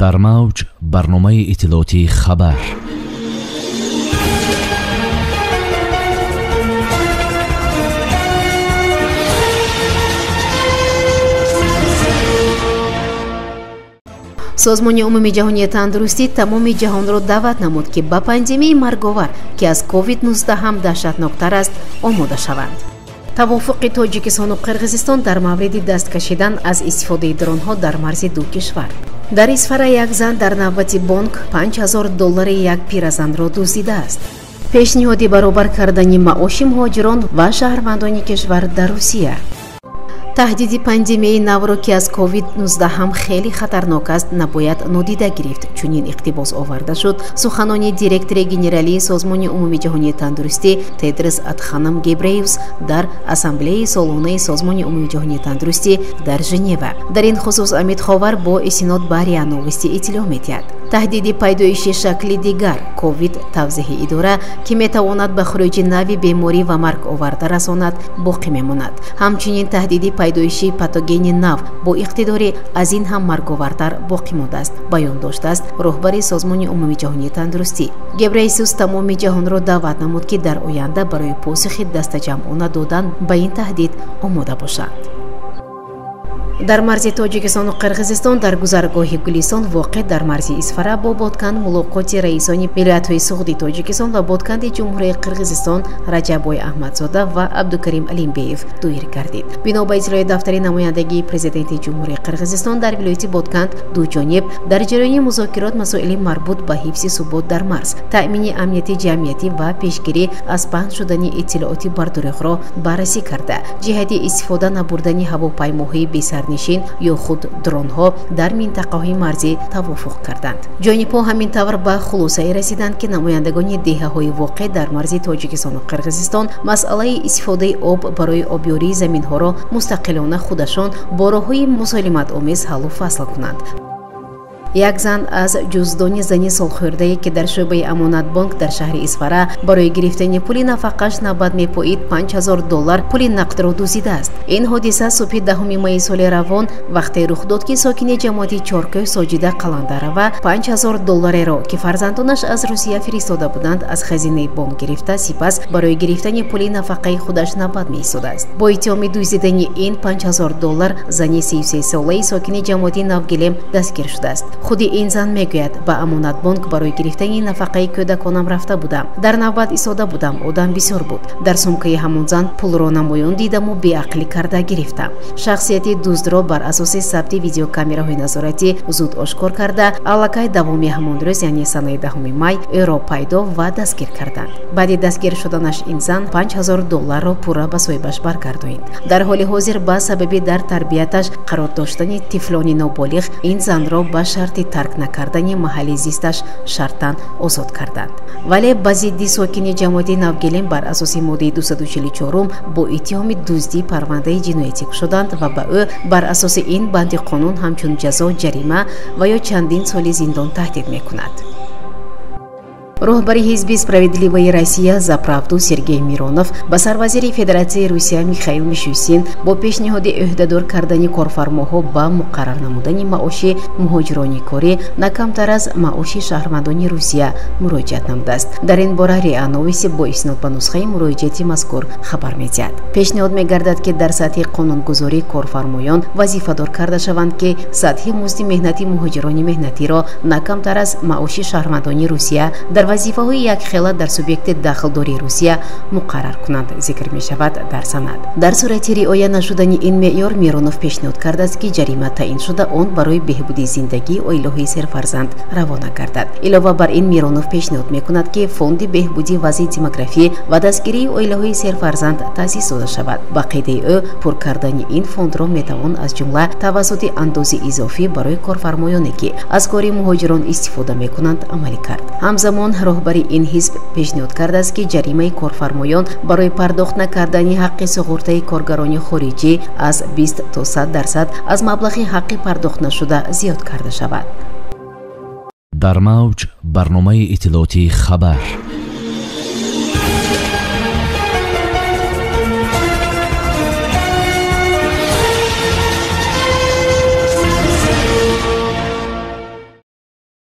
Дар мавҷ барномаи иттилоотии хабар. Созмони Умумии Ҷаҳонии Тандурустӣ тамоми ҷаҳонро даъват намуд, ки ба пандемияи марговар, ки аз COVID-19 ҳам даҳшатноктар аст, омода шаванд. Тавофуқи Тоҷикистону Қирғизистон дар мавриди даст кашидан аз истифодаи дронҳо дар марзи ду кишвар. Дар Исфара як зан дар навбати бонк 5000 доллари як пиразанро дуздидааст. Пешниҳоди баробар кардани маоши муҳоҷирон ва шаҳрвандони кишвар дар Русия. Таҳдиди пандемияи навро, ки аз COVID-19 ҳам хеле хатарнок аст, набояд нодида гирифт. Чунин иқтибос оварда шуд суханони директори генералии Созмони Умумии Ҷаҳонии Тандурустӣ Тедрос Адханом Гебреюс дар Ассамблеяи солонаи Созмони Умумии Ҷаҳонии Тандурустӣ дар Женева. Дар ин хусус Амид Ховар бо истинод ба РИА Новости иттилоъ медиҳад. Таҳдиди пайдоиши шакли дигар ковид, тавзеҳи идора, ки метавонад ба хуруҷи нави беморӣ ва марг оварда расонад, боқӣ мемонад. Ҳамчунин таҳдиди пайдоиши патогени нав бо иқтидори аз ин ҳам марговартар боқӣ мондааст, баён доштааст роҳбари Созмони Умумии Ҷаҳонии Тандурустӣ. Гебрейсус тамоми ҷаҳонро даъват намуд, ки дар оянда барои посухи дастаҷамъона додан ба ин таҳдид омода бошанд. Дар марзи Тоҷикистону Қирғизистон дар гузаргоҳи Гулистон, воқеъ дар марзи Исфара бо Ботканд, мулоқоти раисони вилоятҳои Суғди Тоҷикистон ва Ботканди Ҷумҳурии Қирғизистон Раҷаббой Аҳмадзода ва Абдукарим Алимбеев доир гардид. Бино ба иттилои дафтари намояндагии президенти Ҷумҳурии Қирғизистон дар вилояти Ботканд, ду ҷониб дар ҷараёни музокирот масоили марбут ба ҳифзи субот дар марз, таъмини амнияти ҷамъиятӣ ва пешгирӣ аз паҳн шудани иттилооти бардурӯғро баррасӣ карда, ҷиҳати истифода набурдани ҳавопаймоҳои бесарнишин ё худ дронҳо дар минтақаҳои марзӣ тавофуқ карданд. Ҷонибҳо ҳамин тавр ба хулосае расиданд, ки намояндагони деҳаҳои воқеъ дар марзи Тоҷикистону Қирғизистон масъалаи истифодаи об барои обёрии заминҳоро мустақилона худашон бо роҳҳои мусолиматомез ҳаллу фасл кунанд. Як зан аз ҷуздони зани солхӯрдае, ки дар шӯъбаи Амонатбонк дар шаҳри Исфара барои гирифтани пули нафақаш навбат мепоид, 5000 доллар пули нақдро дуздидааст. Ин ҳодиса субҳи 10 майи соли равон вақте рух дод, ки сокини ҷамоати Чоркӯҳ Соҷида Қаландарова 5000 доллареро, ки фарзандонаш аз Русия фиристода буданд, аз хазинаи бонк гирифта, сипас барои гирифтани пули нафақаи худаш навбат меистодааст. Бо иттиҳоми дуздидани ин 5000 доллар зани 33-солаи сокини ҷамоати Навгилем дастгир шудааст. Худи ин зан мегӯяд: ба Амонатбонк барои гирифтани нафақаи кӯдаконам рафта будам. Дар навбат истода будам, одам бисёр буд. Дар сумкаи ҳамон зан пулро намоён дидаму беақлӣ карда гирифтам. Шахсияти дуздро бар асоси сабти видеокамераҳои назоратӣ зуд ошкор карда, аллакай давоми ҳамон рӯз, яъне санаи 10 май, ӯро пайдо ва дастгир карданд. Баъди дастгир шуданаш ин зан 5000 долларро пурра ба соҳибаш баргардонд. Дар ҳоли ҳозир ба сабаби дар тарбияташ қарор доштани тифлони ноболиғ ин занро ба шарти тарк накардани маҳалли зисташ шартан озод карданд. Вале ба зидди сокини ҷамоати Навгилем бар асоси моддаи 244 бо иттиҳоми дуздӣ парвандаи ҷиноятӣ кушоданд ва ба ӯ бар асоси ин банди қонун ҳамчун ҷазо ҷарима ва ё чандин соли зиндон таҳдид мекунад. Роҳбари ҳизби «Справедливая Россия» «За правду» Сергей Миронов ба сарвазири Федератсияи Русия Михаил Мишустин бо пешниҳоди ӯҳдадор кардани корфармоҳо ба муқаррар намудани маоши муҳоҷирони корӣ на камтар аз маоши шаҳрвандони Русия муроҷиат намудааст. Дар ин бора РИА Новости бо истинод ба нусхаи муроҷиати мазкур хабар медиҳад. Пешниҳод мегардад, ки дар сатҳи қонунгузорӣ корфармоён вазифадор карда шаванд, ки сатҳи музди меҳнати муҳоҷирони меҳнатиро на камтар аз маоши шаҳрвандони Русия дар вазифаҳои якхела дар субъекти дахлдори Русия муқаррар кунанд, зикр мешавад дар санад. Дар сурати риоя нашудани ин меъёр Миронов пешниҳод кардааст, ки ҷарима таъин шуда он барои беҳбуди зиндагии оилаҳои серфарзанд равона гардад. Илова бар ин Миронов пешниҳод мекунад, ки фонди беҳбуди вазъи демографӣ ва дастгирии оилаҳои серфарзанд таъсис дода шавад. Ба қайдаи ӯ, пур кардани ин фондро метавон аз ҷумла тавассути андози изофӣ барои корфармоёне, ки аз кори муҳоҷирон истифода мекунанд, амалӣ кард. Ҳамзамон роҳбари ин ҳизб пешниҳод кардааст, ки ҷаримаи корфармоён барои пардохт накардани ҳаққи суғуртаи коргарони хориҷӣ аз 20 то 100% аз маблағи ҳаққи пардохт нашуда зиёд карда шавад. Дар мавҷ барномаи иттилоотии хабар.